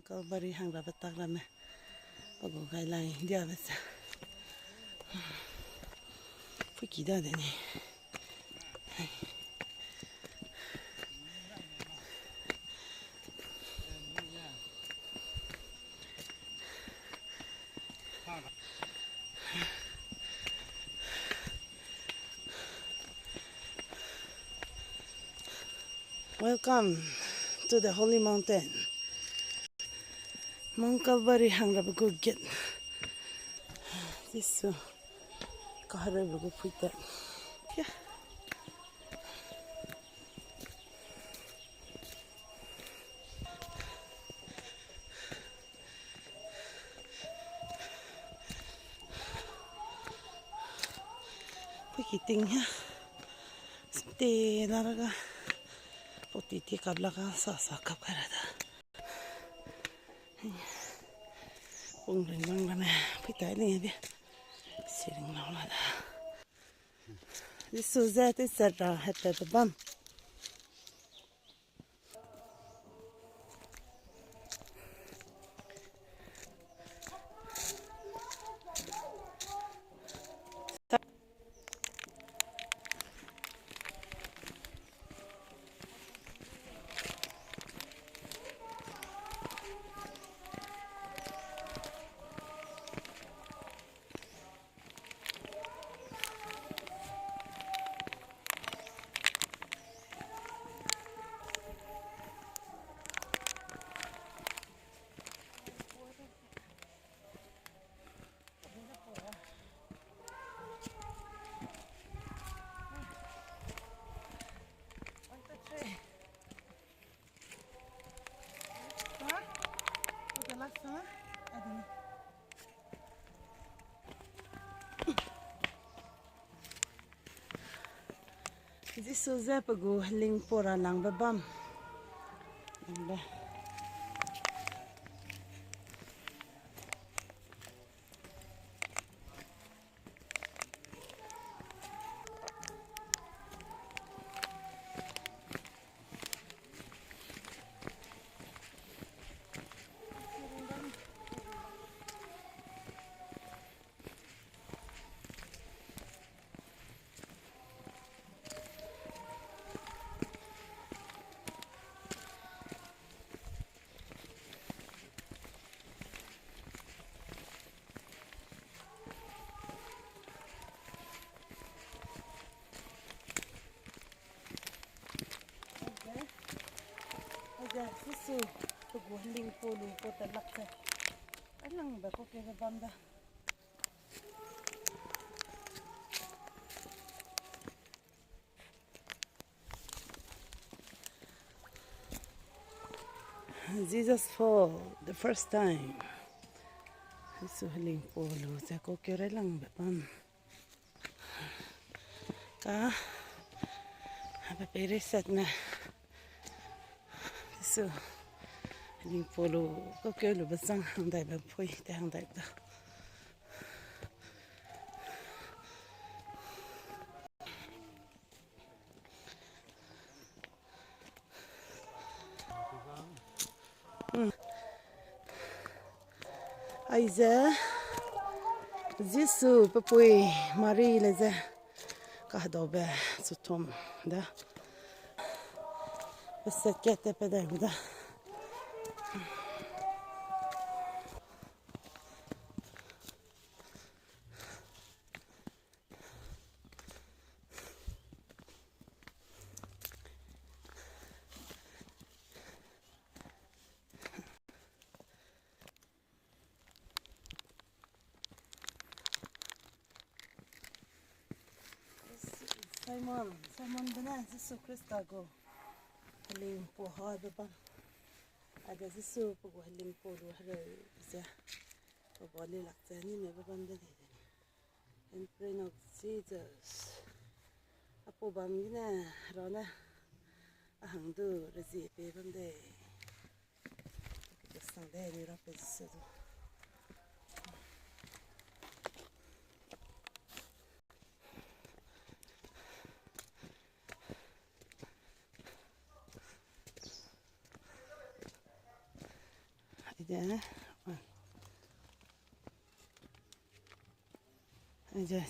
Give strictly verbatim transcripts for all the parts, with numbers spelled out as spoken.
Calvary hang rabe tak ramme. Pe gu gai lai India be se. Pui ki da de ni. Welcome to the holy mountain. Mount Calvary hang rabe gu gate. Jisu kahereube gu pui tat. Yeah. Pui ki ting he. Te la raga. Poti ti kap laga sa sa kap kai ra da. Pung ring lang ramme. Pui tai ni bi. Si ring lau la da. Jisu ze te sat ra hete te bam. Jisu ze pe gu helingpau ra langbe bam. Langbe. Aize, Jisu, pe gu helingpau lu kau ta lak ze. Ailangbe kau kebe bam da. Jesus fall the first time. Jisu helingpau lu ze kau keu railangbe bam. Ka, pe peireisatme. Jisu helingpau lu kau keu lube chang hangdaibe pui te hangdaibe da. Aize, Jisu pe pui Mari le ze kahedaube chutum da. Pe set kat te pe dai gu da. Simon, Simon bene Jisu Khrista gu helingpau haibe bam. Aige Jisu pe gu helingpau lu hereu ze, pe ba li lak ze ni me be bam de di de ni. Imprint of Jesus. Apau bam gene, ra ne, a hang du rezie pe bam de. Sang de, ni ra pe se du. Ide, ide,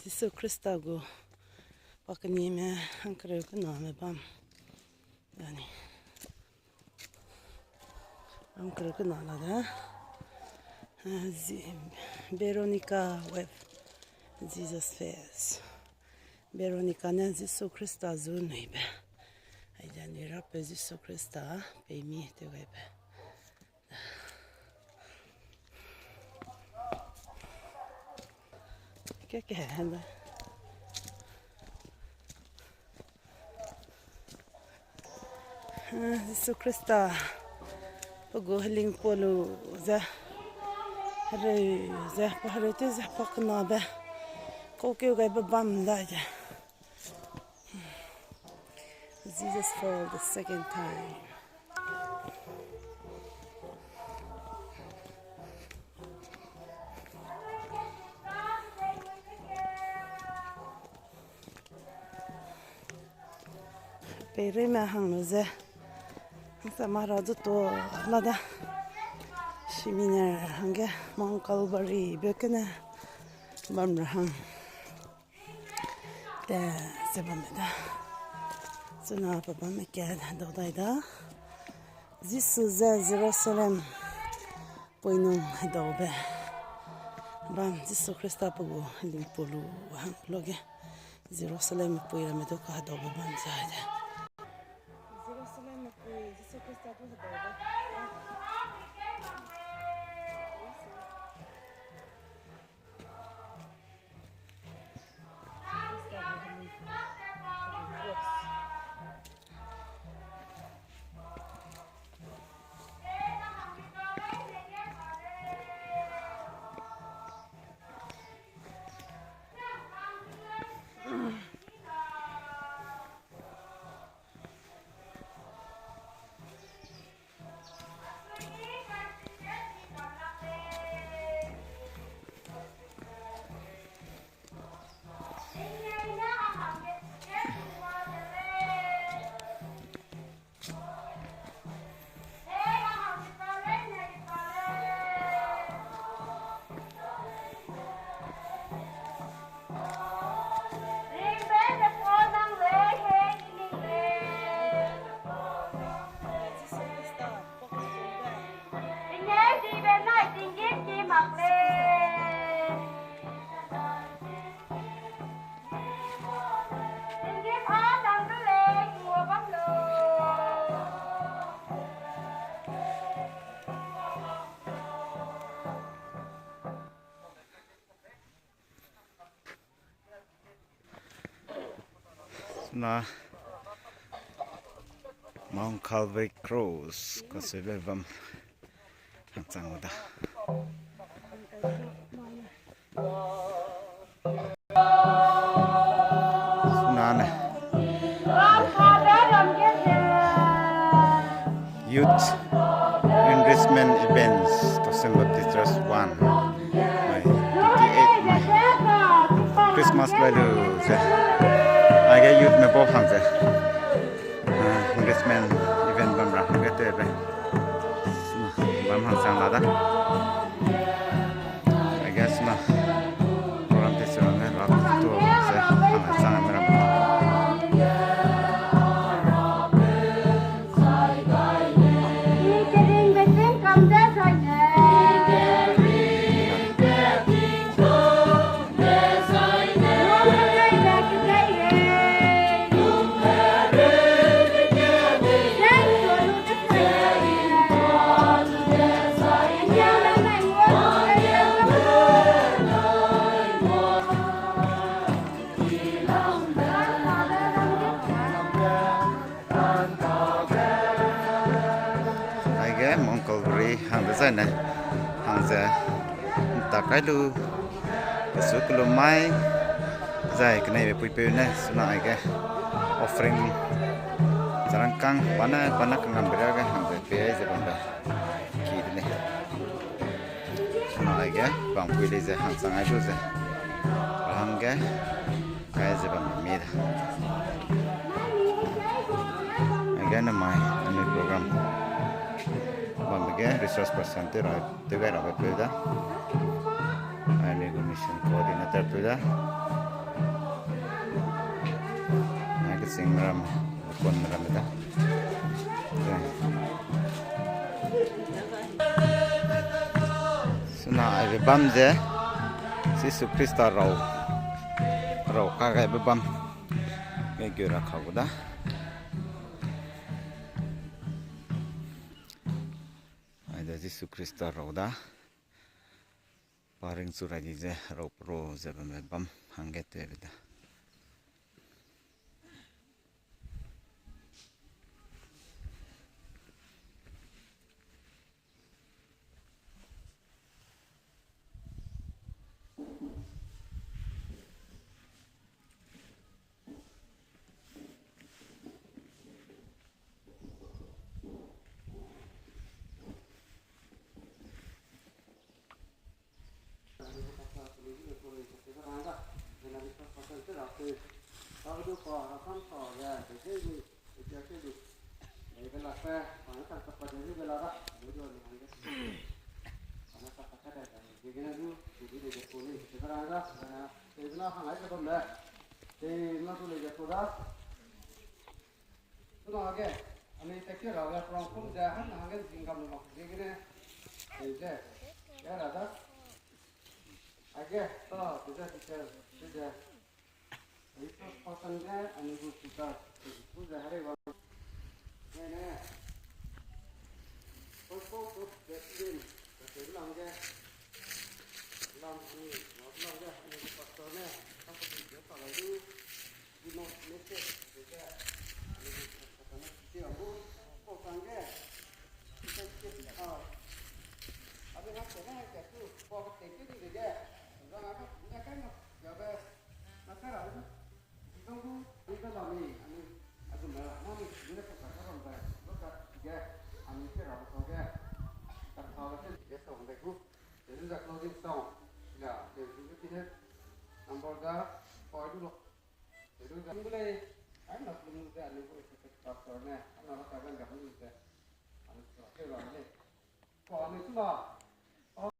Jisu Khrista gu pa kenime hangkereu kena me bam. Dani. Hangkereu kena la da. Ah, Ji-, Veronica Webb, Jesus Face. Veronica ne Jisu Khrista zu nuibe. Aide nui rape Jisu Khrista peimi te gaibe. Ke ke hende. Ah, Jisu Khrista pe gu heling polu ze, hereu ze, pa hereu te ze pa kena be, kau keu gaibe bam dai ze. Jesus fall the second time. Peireime hang lu ze, sa mara zu to la da. Seminar hangge Mount Calvary be kene bam ra hang. Te, ze bam da. Chuna pa bam ke dau dai da. Jisu ze Jerusalem pui nung hedaube bam, Jisu Khrista pe gu heling polu hang loge Jerusalem pui ramme du ka hedaube bam za de. Jerusalem pui Jisu Khrista du hedaube. Na Mount Calvary Cross kasebe bam hangchang da. Nane. Youth Enrichment Events, Tousem Baptist Church one. Mai, twenty-eight mai. Christmas lai lu ze. Aige youth me bau hang ze. Ah, enrichment event bam ra hangge tebe. Bam hangchang la da. I guess na program te sura ne rap to se hangchang me ram. Aige Mount Calvary hang dezaine, hang ze, nta kai lu, kesu kelum mai, zai keneibe puipeu ne, suna aige offering, zarangkang, pa ne, pa ne kangambe ra ge hang ze, pe ai ze bambe, ki de lei. Suna aige, bang pui lei ze, hangchang ai lu ze, pa hangge, kai ze bambe mi da. Aige namai, anui program. Bam ge resource person te ra, te gai ra pe da. Ai ni gu mission coordinator tu da. Ai ke sing ram, kon ram da. Suna ai be bam ze, Jisu Krista rau, rau ka gai be bam. Ge gu ra ka gu da. Aida Jisu Krista rau da. Pa ring chu rai di ze rau pro ze bam be bam hangge te be da. Suna ge, anui teki ra ge program kum ze hangge zinggam lu mak ziegene, ze, ya ra da. Aige, ta, ze teacher, ze, resource person ge, anui gu teacher, gu ze herei wa. Ne, ne. First of all, good evening. Ka te lang ge. Lam anui, lam ge, anui gu pastor ne, ta ko te sa lai du. Di no message de ge, anui gu pastor ne ti ang bu, ko kang ge, ita ti a, abi na te ne ke tu, ko ke te ti de ge, zang a ne kai no, ya be, na kai ra du, di zang du, di zang la mi, anui, a gu me, na mi, ni ne ko ka ka ram be, lo ka ge, anui ke ra ko ge, ka ka ge, ge song de gu, de du za closing song, ya, de du ke ti ne, number da, ko du lo. Tedu zang gu lei, ai na lung ze anui gu associate pastor ne, ana la ka zang ga lu ze, anui sa ke ra lei. Ko anui suna,